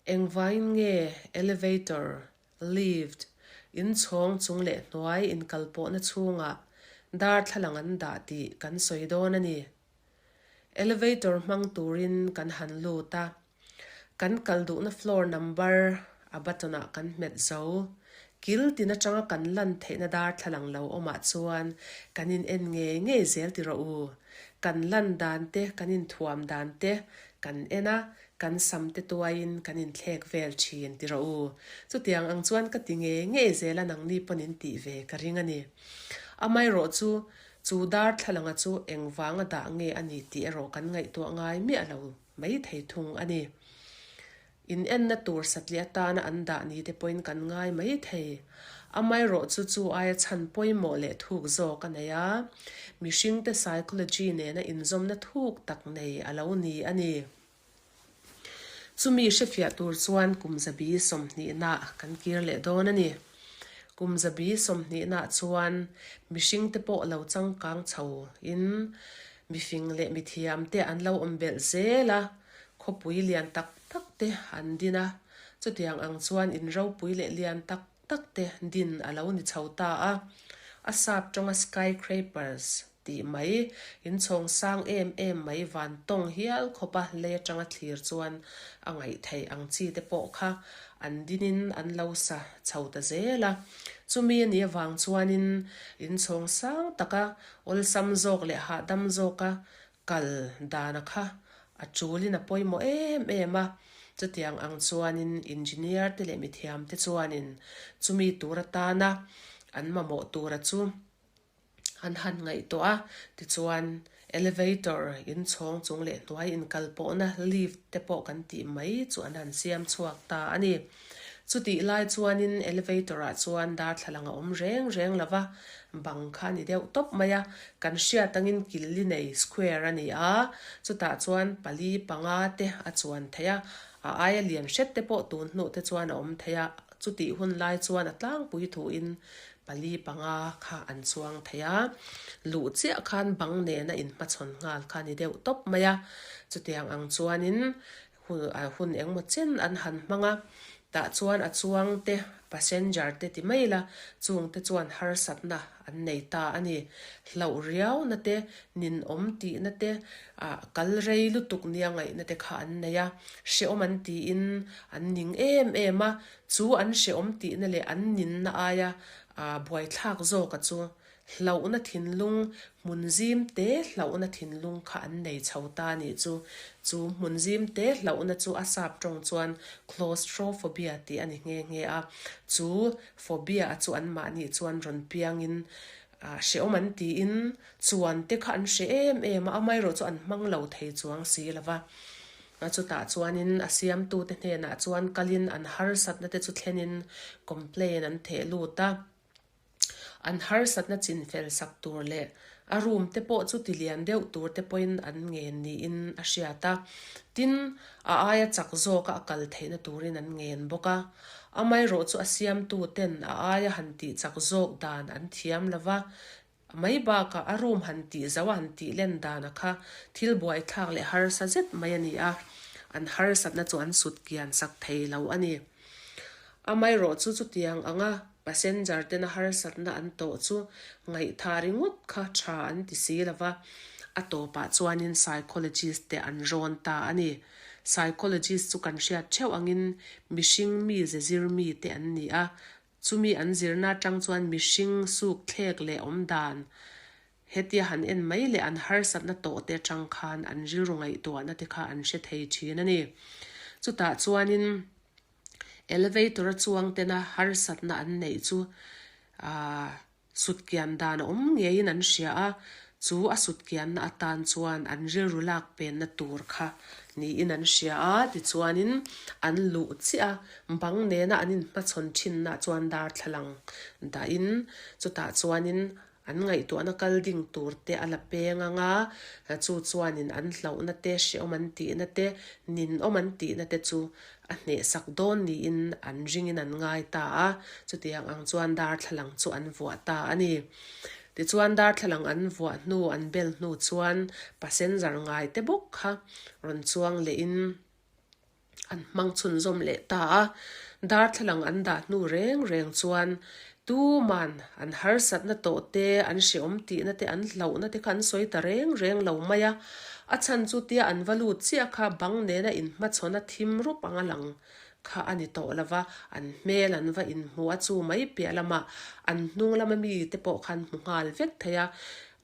Engvangin nge elevator, lift, inchhawng chung leh hnuai inkalpawhna chhungah darthlalang an dah tih kan sawi dawn a ni. Elevator hmang turin kan han lut a, kan kal duhna floor number a button ah kan hmet zo. Kil tin atanga kan lan theihna darthlalang lo awmah chuan kan in en ngei ngei zel ti rawh u. Kan lan dan te, kan inthuam dan te kan en a, kan sam te tuaiin kan inthlek vel thin ti rawh u. Chutiang ang chuan ka ti ngei ngei zel a nangni pawn in tih ve ka ring a ni. Amaherawh chu, chu darthlalanga chu engvanga dah nge a ni tih erawh kan ngaihtuah ngai miah lo mai thei thung a ni. In enna tur satliah atana an dah ni te pawhin kan ngai mai thei. Amaherawh chu chu aia chhan pawimawh leh thuk zawk a nei a, mihringte psychology nena inzawmna thuk tak nei a lo ni a ni. Chumi hrefiah tur chuan kum zabi sawmhnihna kan kir leh dawn a ni. Kum zabi sawmhnihna chuan mihringte pawh lo changkang chho in mifing leh mithiam te an lo awm belh zel a, khawpui lian tak tak te an din a, chutiang ang chuan in ropui leh lian tak tak te din a lo ni chho ta a, a sap tawnga skyscrapers tih mai, inchhawng sang em em mai van tawng hial khawpa lei atanga thlir chuan a ngaih theih ang chi te pawh kha an dinin an lo sa chho ta zel a. Chumi a nih avang chuanin inchhawng sang taka awlsam zawk leh hahdam zawka Kal dana kha a chulin a pawimawh em em a, chutiang ang chuanin engineer te leh mithiam te chuanin chumi tur atana an mamawh tura chu an han ngaihtuah a, tichuan elevator inchhawng chung leh hnuai inkal pawhna lift te pawh kan tih mai chu an han siam chhuak ta a ni. Chutih lai chuanin elevator ah chuan darthlalang a awm reng reng lo va, bang kha a ni deuh tawp mai a, kan hriat angin killi nei square a ni a, chutah chuan pali panga te a chuan thei a, a aia lian hret te pawh tun hnuh te chuan a awm thei a, chutih hun lai chuan a tlangpui thuin pali panga kha an chuang thei a, luh chiah khan bang nena inhmachhawn nghal kha a ni deuh tawp mai a, chutiang ang chuanin Hun engmaw chen an han hmang a, tah chuan a chuang te, passenger te ti mai la, chung te chuan harsatna an nei ta a ni. Hlauh riauna te, ninawm tihna te, ah kal rei lutuk nia ngaihna te kha an nei a, hrehawm an tiin an ning em em a, chu an hrehawm tihna leh an ninna aia buaithlak zawka chu Hlauhna thinlung, hmun zim te hlauhna thinlung kha an nei chho ta nih chu. Chu hmun zim te hlauhna chu a sap tawng chuan claustrophobia tih a ni nghe nghe a. Chu phobia a chu anmahni chuan rawn piangin hrehawm an tiin chuan te kha an hre em em a, amaherawh chu an hmang lo thei chuang si lo va. Chutah chuanin a siamtute hnenah chuan kalin an harsatna te chu thlenin complain an theh lut a. An harsatna chinfel sak tur leh a room te pawh chu tilian deuh tur te pawhin an ngen niin a hriat a. Tin, a aia chak zawka a kal theihna turin an ngen bawk a. Amaherawh chu a siamtu ten a aia han tih chak zawk dan an thiam lo va, mai bakah a room han tih zo a han tih len dana kha thil buaithlak leh harsa zet mai a ni a, an harsatna chu an sut kian sak thei lo a ni. Amaherawh chu chutiang anga Passenger tena harsatna an tawh chu ngaihtha ringawt kha tha an ti si lo va, a tawpah chuanin psychologist te an rawn ta a ni. Psychologist chu kan hriat theuh angin mihring mi ze zir mi te an ni a, chumi an zirna atang chuan mihring suk thlek leh awmdan hetia han en mai leh an harsatna tawh te atang khan an rilru ngaihtuahna te kha an hre thei thin a ni. Chutah chuanin. Elevator a chuang tena harsatna an neih chu aah sutkian dan a awm ngeiin an hria a, chu a sutkianna atan chuan an rilru lak penna tur kha niin an hria a, tichuanin an luh chiah a, bang nena an inhmachhawn thinna chuan darthlalang dahin chutah chuanin An ngaihtuahna kal ding tur te a la peng ang a, chu chuanin an hlauhna te, hrehawm an tihna te, ninawm an tihna te chu a hnehsak dawn niin an ringin an ngai ta a, chutiang ang chuan darthlalang chu an vuah ta a ni. Tichuan darthlalang an vuah hnu, an bel hnu chuan passenger ngai te bawk kha rawn chuang lehin. An hmang chhunzawm leh ta a, darthlalang an dah hnu reng reng chuan tuman an harsatna tawh te, an hrehawm tihna te, an hlauhna te kha an sawi ta reng reng lo mai a. A chhan chu tia an va lut chiah kha bang nena inhmachhawn a thim rup ang a lang kha a ni tawh lo va, an hmel an va inhmu a chu mai piah lamah an hnung lama mite pawh khan hmu nghal vek thei a,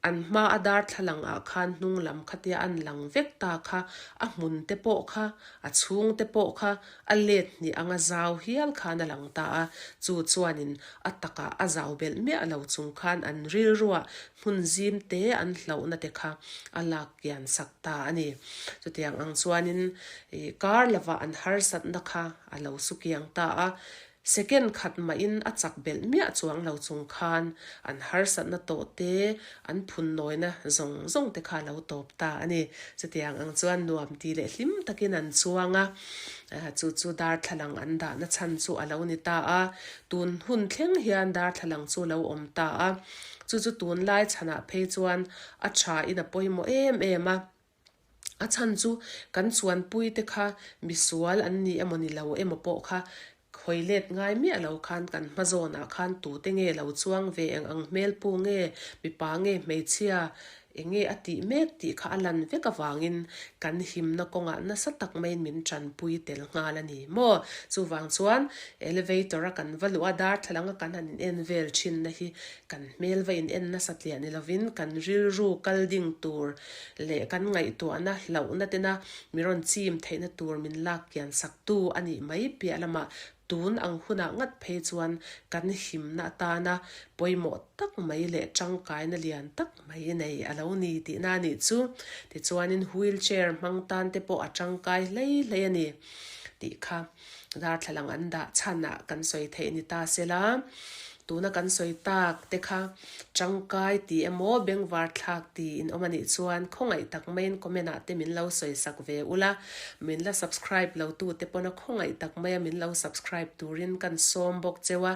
An hma a darthlalang ah khan hnung lam khatia an lang vek ta kha, a hmun te pawh kha, a chhung te pawh kha a let hnih anga zau hial khan a lang ta a, chu chuanin a takah a zau belh miah lo chung khan an rilruah hmun zim te an hlauhna te kha a lak kian sak ta a ni. Chutiang ang chuanin kar lovah an harsatna kha a lo su kiang ta a, Second khat mahin a chak belh miah chuang lo chung khan an harsatna tawh te, an phunnawina zawng zawng te kha a lo tawp ta a ni. Chutiang ang chuan nuam ti leh hlim takin an chuang a, chu chu darthlalang an dahna chhan chu a lo ni ta a. Tun hun thleng hian darthlalang chu a lo awm ta a, chu chu tunlai chhanah phei chuan a thain a pawimawh em em a. A chhan chu kan chuanpui te kha misual an ni emaw ni lo emaw pawh kha hawi let ngai miah lo khan kan hma zawnah khan tute nge lo chuang ve eng ang hmel pu nge mipa nge hmeichhia eng nge a tih mek tih kha a lan vek avangin kan himna kawngah nasa tak maiin min tanpui tel nghal a ni maw? Chuvang chuan elevator a kan va luh a darthlalang a kan han in en vel thinna hi kan hmel va in en nasa tliah ni lovin kan rilru kal ding tur leh kan ngaihtuahna hlauhna tena mi rawn chim theihna tur min lak kian saktu a nih mai piah lamah tun ang hunah ngat phei chuan kan himna atana pawimawh tak mai leh tangkaina lian tak mai nei a lo ni tihna a nih chu. Tichuanin wheel chair hmang tan te pawh a tangkai hlei hlei a ni tih kha. Darthlalang an dah chhanah kan sawi theih ni ta sela, tuna kan sawi tak te kha tangkai ti emaw bengvar thlak ti in awm anih chuan khawngaih tak maiin comment ah te min lo sawi sak ve ula, min la subscribe lo tu te pawn a khawngaih tak maia min lo subscribe turin kan sawm bawk cheu a,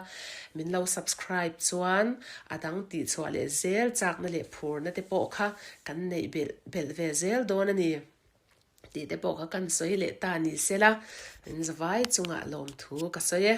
min lo subscribe chuan a dang tih chhuah leh zel chakna leh phurna te pawh kha kan neih belh belh ve zel dawn a ni. Tih te pawh kha kan sawi leh ta ni sela, min zavai chungah lawmthu ka sawi e.